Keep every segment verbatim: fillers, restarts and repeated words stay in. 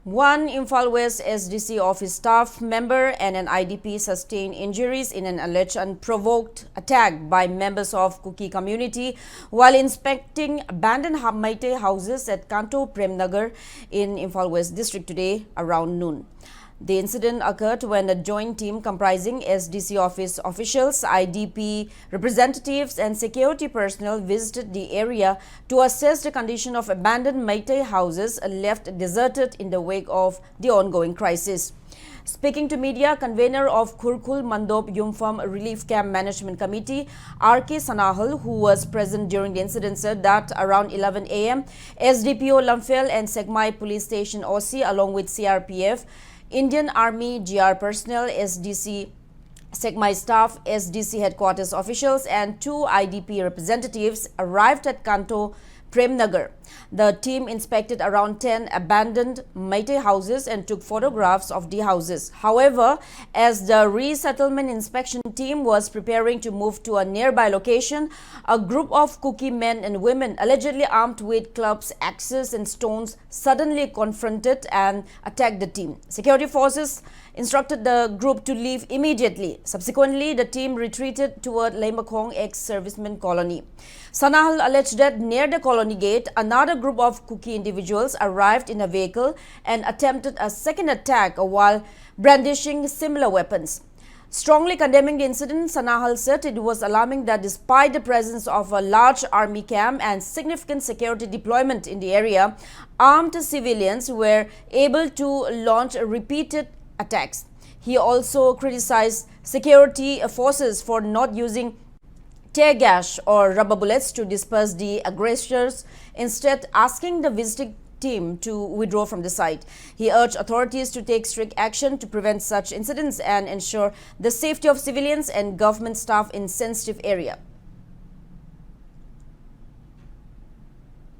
One Imphal West S D C office staff member and an I D P sustained injuries in an alleged unprovoked attack by members of Kuki community while inspecting abandoned ha- Meitei houses at Kanto Premnagar in Imphal West district today around noon. The incident occurred when a joint team comprising S D C office officials, I D P representatives, and security personnel visited the area to assess the condition of abandoned Meitei houses left deserted in the wake of the ongoing crisis. Speaking to media, convener of Khurkhul Mandop Yumpham Relief Camp Management Committee, R K Sanahal, who was present during the incident, said that around eleven a m, S D P O Lamphel and Sekmai Police Station O C, along with C R P F, Indian Army G R personnel, S D C Sekmai staff, S D C headquarters officials, and two I D P representatives arrived at Kanto Premnagar. The team inspected around ten abandoned Meitei houses and took photographs of the houses. However, as the resettlement inspection team was preparing to move to a nearby location, a group of Kuki men and women, allegedly armed with clubs, axes, and stones, suddenly confronted and attacked the team. Security forces instructed the group to leave immediately. Subsequently, the team retreated toward Leimakhong ex-servicemen colony. Sanahal alleged that near the colony gate, another group of Kuki individuals arrived in a vehicle and attempted a second attack while brandishing similar weapons. Strongly condemning the incident, Sanahal said it was alarming that despite the presence of a large army camp and significant security deployment in the area, armed civilians were able to launch repeated attacks. He also criticized security forces for not using tear gas or rubber bullets to disperse the aggressors, instead asking the visiting team to withdraw from the site. He urged authorities to take strict action to prevent such incidents and ensure the safety of civilians and government staff in sensitive area.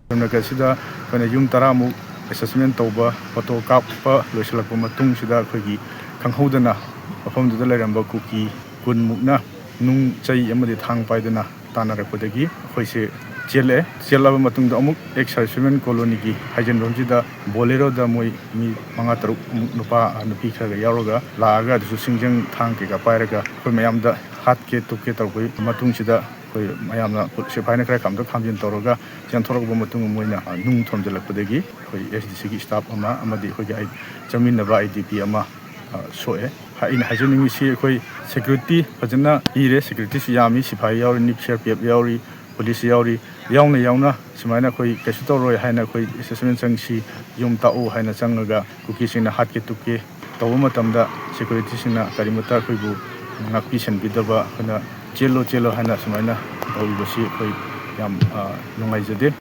ꯂꯝꯗꯝ ꯑꯁꯤꯗ ꯑꯩꯈꯣꯏꯅ ꯌꯨꯝ ꯇꯔꯥꯃꯨꯛ assessment ꯇꯧꯕ, photo ꯀꯥꯞꯄ ꯂꯣꯏꯁꯤꯜꯂꯛꯄ ꯃꯇꯨꯡꯁꯤꯗ ꯑꯩꯈꯣꯏꯒꯤ ꯈꯪꯍꯧꯗꯅ ꯃꯐꯝꯗꯨꯗ ꯂꯩꯔꯝꯕ ꯀꯨꯀꯤ ꯀꯨꯟꯃꯨꯛꯅ ꯅꯨꯡ, ꯆꯩ ꯑꯃꯗꯤ ꯊꯥꯡ ꯄꯥꯏꯗꯨꯅ ꯇꯥꯟꯅꯔꯛꯄꯗꯒꯤ ꯑꯩꯈꯣꯏꯁꯦ ꯆꯦꯜꯂꯛꯑꯦ꯫ ꯆꯦꯜꯂꯕ ꯃꯇꯨꯡꯗ ꯑꯃꯨꯛ ꯑꯦꯛꯁ ꯁꯔꯚꯤꯁꯃꯦꯟ ꯀꯣꯂꯣꯅꯤꯒꯤ ꯍꯥꯏꯖꯤꯟꯐꯝꯁꯤꯗ ꯕꯣꯂꯦꯔꯣꯗ ꯃꯣꯏ ꯃꯤ ꯃꯉꯥ ꯇꯔꯨꯛ ꯑꯃꯨꯛ, ꯅꯨꯄꯥ ꯅꯨꯄꯤ ꯈꯔꯒ ꯌꯥꯎꯔꯒ ꯂꯥꯛꯑꯒ, ꯑꯗꯨꯁꯨ ꯁꯤꯡꯖꯪ ꯊꯥꯡ ꯀꯩꯀꯥ ꯄꯥꯏꯔꯒ ꯑꯩꯈꯣꯏ ꯃꯌꯥꯝꯗ ꯍꯥꯠꯀꯦ ꯇꯨꯞꯀꯦ ꯇꯧꯔꯛꯄꯒꯤ ꯃꯇꯨꯡꯁꯤꯗ, ꯑꯩꯈꯣꯏ ꯃꯌꯥꯝꯅ, ꯁꯤꯐꯥꯏꯅ ꯈꯔ ꯈꯥꯝꯗꯣꯛ ꯈꯥꯝꯖꯤꯟ ꯇꯧꯔꯒ ꯆꯦꯟꯊꯣꯔꯛꯄ ꯃꯇꯨꯡꯗ, ꯃꯣꯏꯅ, ꯑ, ꯅꯨꯡ ꯊꯣꯝꯖꯤꯜꯂꯛꯄꯗꯒꯤ ꯑꯩꯈꯣꯏ ꯑꯦꯁ ꯗꯤ ꯁꯤꯒꯤ ꯁ꯭ꯇꯥꯐ ꯑꯃ ꯑꯃꯗꯤ ꯑꯩꯈꯣꯏꯒꯤ ꯑꯩ ꯆꯪꯃꯤꯟꯅꯕ ꯑꯥꯏ ꯗꯤ ꯄꯤ ꯑꯃ, ꯑ, ꯁꯣꯛꯑꯦ꯫ ꯑꯩꯅ ꯍꯥꯏꯖꯅꯤꯡꯉꯤꯁꯤ, ꯑꯩꯈꯣꯏ ꯁꯦꯀ꯭ꯌꯨꯔꯤꯇꯤ ꯐꯖꯅ ꯄꯤꯔꯦ, ꯁꯦꯀ꯭ꯌꯨꯔꯤꯇꯤꯁꯨ ꯌꯥꯝꯃꯤ, ꯁꯤꯐꯥꯏ ꯌꯥꯎꯔꯤ, neap C R P F ꯌꯥꯎꯔꯤ, ꯄꯨꯂꯤꯁ ꯌꯥꯎꯔꯤ, ꯌꯥꯎꯅ ꯌꯥꯎꯅ ꯁꯨꯃꯥꯏꯅ ꯑꯩꯈꯣꯏ ꯀꯩꯁꯨ ꯇꯧꯔꯣꯏ ꯍꯥꯏꯅ, ꯑꯩꯈꯣꯏ ꯑꯦꯁꯦꯁꯃꯦꯟ ꯆꯪꯁꯤ, ꯌꯨꯝ ꯇꯥꯛꯎ ꯍꯥꯏꯅ ꯆꯪꯉꯒ ꯀꯨꯀꯤꯁꯤꯡꯅ ꯍꯥꯠꯀꯦ ꯇꯨꯞꯀꯦ ꯇꯧꯕ ꯃꯇꯝꯗ, ꯁꯦꯀ꯭ꯌꯨꯔꯤꯇꯤꯁꯤꯡꯅ ꯀꯔꯤꯃꯠꯇ ꯑꯩꯈꯣꯏꯕꯨ ꯉꯥꯛꯄꯤ ꯁꯦꯟꯕꯤꯗꯕ, ꯑꯩꯈꯣꯏꯅ "ꯆꯦꯜꯂꯣ, ꯆꯦꯜꯂꯣ" ꯍꯥꯏꯅ ꯁꯨꯃꯥꯏꯅ ꯇꯧꯔꯤꯕꯁꯤ ꯑꯩꯈꯣꯏ ꯌꯥꯝ, ꯑ, ꯅꯨꯡꯉꯥꯏꯖꯗꯦ꯫